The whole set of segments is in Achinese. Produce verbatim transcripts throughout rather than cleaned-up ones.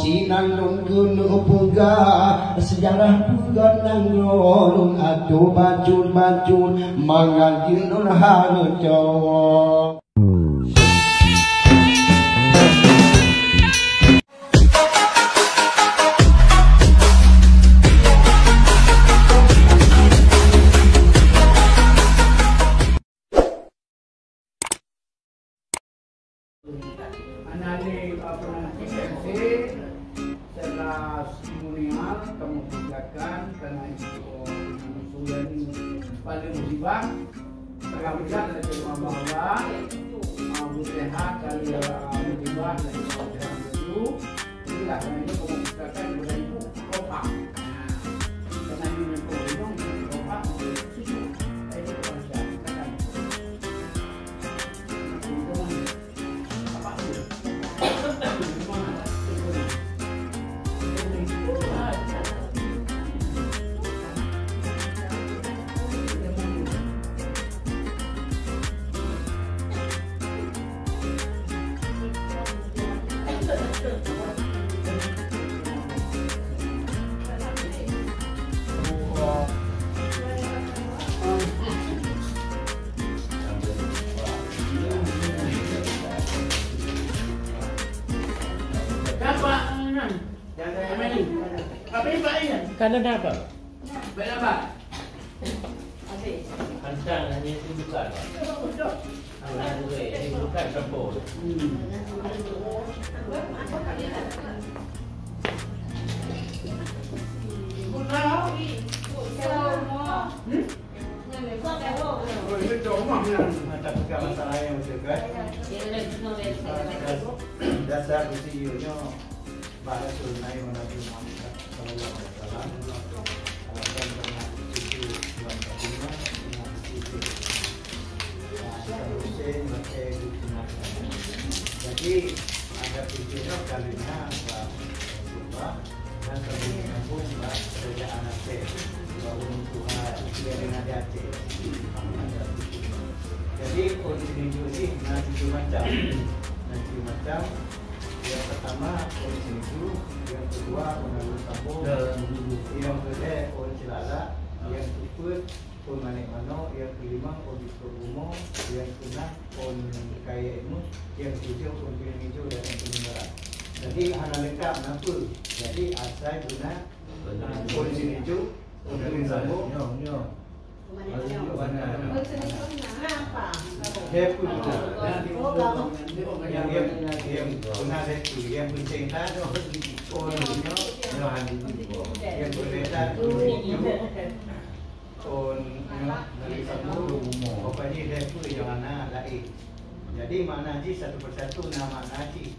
Sinan lôn keuneuk peugah, seujarah peugah nanggroe lôn atoe bacut-bacut, mangat jeuet lôn hareuem cawöng. Hana lé, apa nama, S M C, secara seremonial kamoe kerjakan karena itu, oh, Suriani paling musibah. Alhamdulillah, dari Allah, Allah, ah, sehat dari, ah, musibah dari Allah itu. Inilah, karena itu kamoe kerjakan kepada ibu, Roha. Nah, karena ini yang paling Roha, susu. Saya itu kerja, silakan. Kalau dapat. Hantang hanya itu bukan. Hantang tu, eh, ini bukan campur. Hmm? Tapi kan masalah yang macam kan? Dasar besi you nyoe. Bak Rasul Nabi Muhammad sallallahu alaihi wasallam, alasan karena itu Tuhan Fatimah, karena itu, ah, Saddam Hussein, pakai Hussein. Jadi, ada tujuh orang kalinya, Pak, Pak, dan sambung-sambung, Pak, kerajaan Aceh, Pak, Ulun Tuhan, Tuhan yang ada Aceh. Jadi, kondisi ini na tujuh macam. Na tujuh macam. Yang pertama, ureuëng Singju, yang kedua, ureuëng Lalu Sambong, yang kelhèe, ureuëng Cilalak, yang keupeuet, ureuëng Manék Manoe, yang kelima, ureuëng Bistro Bumoe, yang keenam, ureuëng Kayèe Imeum, yang ketujoh, ureuëng Pinang Ijo dan ureuëng Pinang Barat. Jadi, hana leungkap, kenapa? Jadi, asai guna Polisi Niju, Polisi Sambo. Nyoe, nyoe. Polisi Niju mana? Polisi Niju mana? Apa? Depu. Yang, yang, yang pernah depu, yang penting kan? Oh, nyoe, nyoe hadi. Yang berkaitan Polisi Niju. Oh, nyoe, Polisi Sambo. Pokoknya depu yang mana lain. Jadi, makna jih satu persatu na makna jih.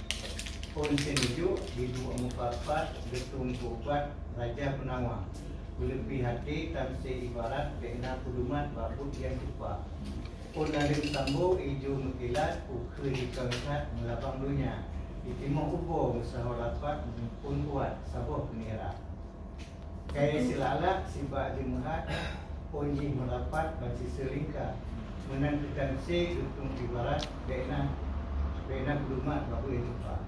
Ôn Seunujuk di duek mufakat geutung keu ubat Raja Peunawa. Beuleupie até tamsé ibarat bèk na peulumat bak buet nyang tupa. Ôn Naleueng Sambo ijo meukilat ukeue jikong that meulabang donya. Itimoh ubo meusaho rapat meunyoe phon kuat saboh keuneura. Kayèe Silalak sibak jimeuhat, ôn jih meurapat ban siseulingka. Meunan keu tamsé geutung ibarat bèk na, bèk na peulumat bak buet nyang tupa.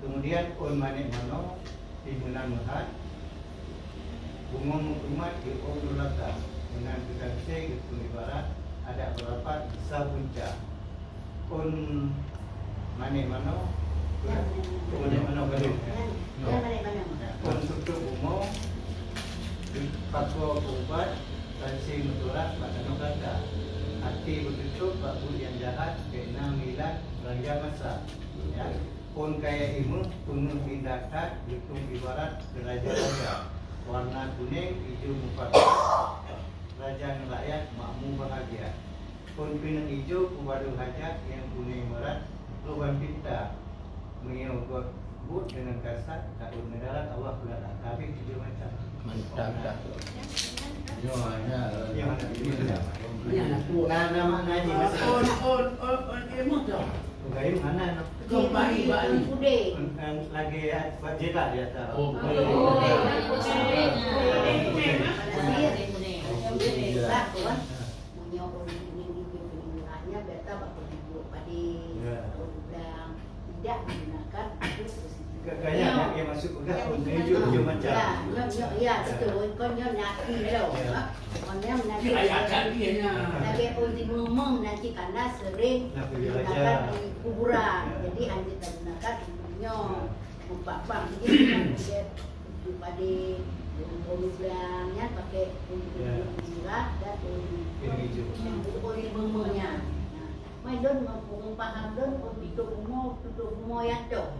Keumudian ôn Manék Manoe pih meunan meuhat, bungong meukeulumat di ôn nuraka. Meunan keu tamsé geutung ibarat adak beurapat gisa punca. Ôn Manék Manoe, ôn Manék Manoe galeh. Ôn Tutuek Bumoe, pakoe keu ubat, tamsé meuturak bak tanoh gata. Até beututôp bak buet nyang jahat, bèk na meuilat beulanja masa. Ya. Ôn Kayèe Imeum peungeuh indah that, geutung ibarat keu raja-raja. Warna kunéng ijo mufakat, raja ngon rakyat makmu bahgia. Ôn Pinang Ijo peubadu hajat nyang kunéng barat, lôn ban pinta. Meunyoe göt buet deungon kasat, takot neudarat Allah peugah that. Tapi tujoh macam. Mantap dah. Nyoe hanya, nyoe hanya. Nah, nama ngaji. Ôn, ôn, ôn, ôn, ilmu tu. Gayung hana, no. Gompai bak ni. Lagi, ya, buat jilat di atas. Oh, boleh. Meunyoe ureueng inong ijo keuneuk meuhat nyan, gata bak peududuek padé, ya, bak udang, tidak menggunakan batu besi. Ka-, kaya, Peugah pun, hijau, hijau macam. Ya, nyoe, nyoe, ya, betul. Kon nyoe nasi lho. Ya. Kon nyoe nasi. Ya, ya, kan dia nya. Lagèe ôn sibeumeuem nasi kana sering digunakan di kuburan. Ya. Jadi, hana digunakan untuk nyoe. Meupak-pak. Jadi, dia padi, ôn blang nyan pakai ôn merah dan ôn, ôn sibeumeuem nyan. Nah, mai lôn ngon paham lôn, ôn tutup bumoe, tutup bumoe nyang dong.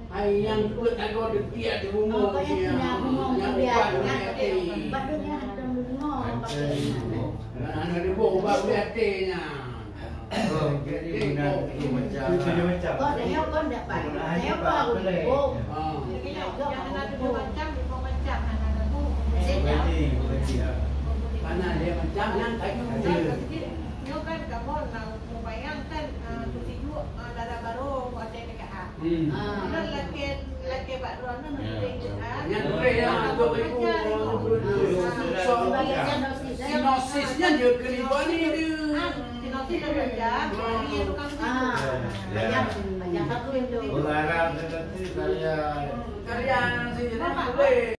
Hai nyang peuet agoe deutiek di bumoe. Oh, nyang tina bumoe nyang ubat ubat nyan. Ubat nyan hantom bumoe pakai nyan. Nah, hana diboh ubat ubat nyan. Oh, jadi guna tujuh macam. Tujuh macam. Kon dah, kon dapat. Dah apa boleh. Oh. Ah. Jadi, nyang hana tujuh macam, lima macam hana lagu. Jadi, jadi, ya. Hana dia macam nyang kayu. Kayu. Jadi, nyoe kan kamoe na Mubayang kan, ah, tu sijuek, ah, dara barô watèe T K A. Hmm. Ah. Kan lakèe, lakèe bak droeneuh. Ya. Nyan boleh ya, untuk ibu, untuk ibu. Ah. Sinosis nyan dia kena bani dia. Ah, sinosis dah macam, ni tukang sijuek. Ah. Ya. Macam, macam satu itu. Orang Arab nanti saya. Karya sih, jadi boleh.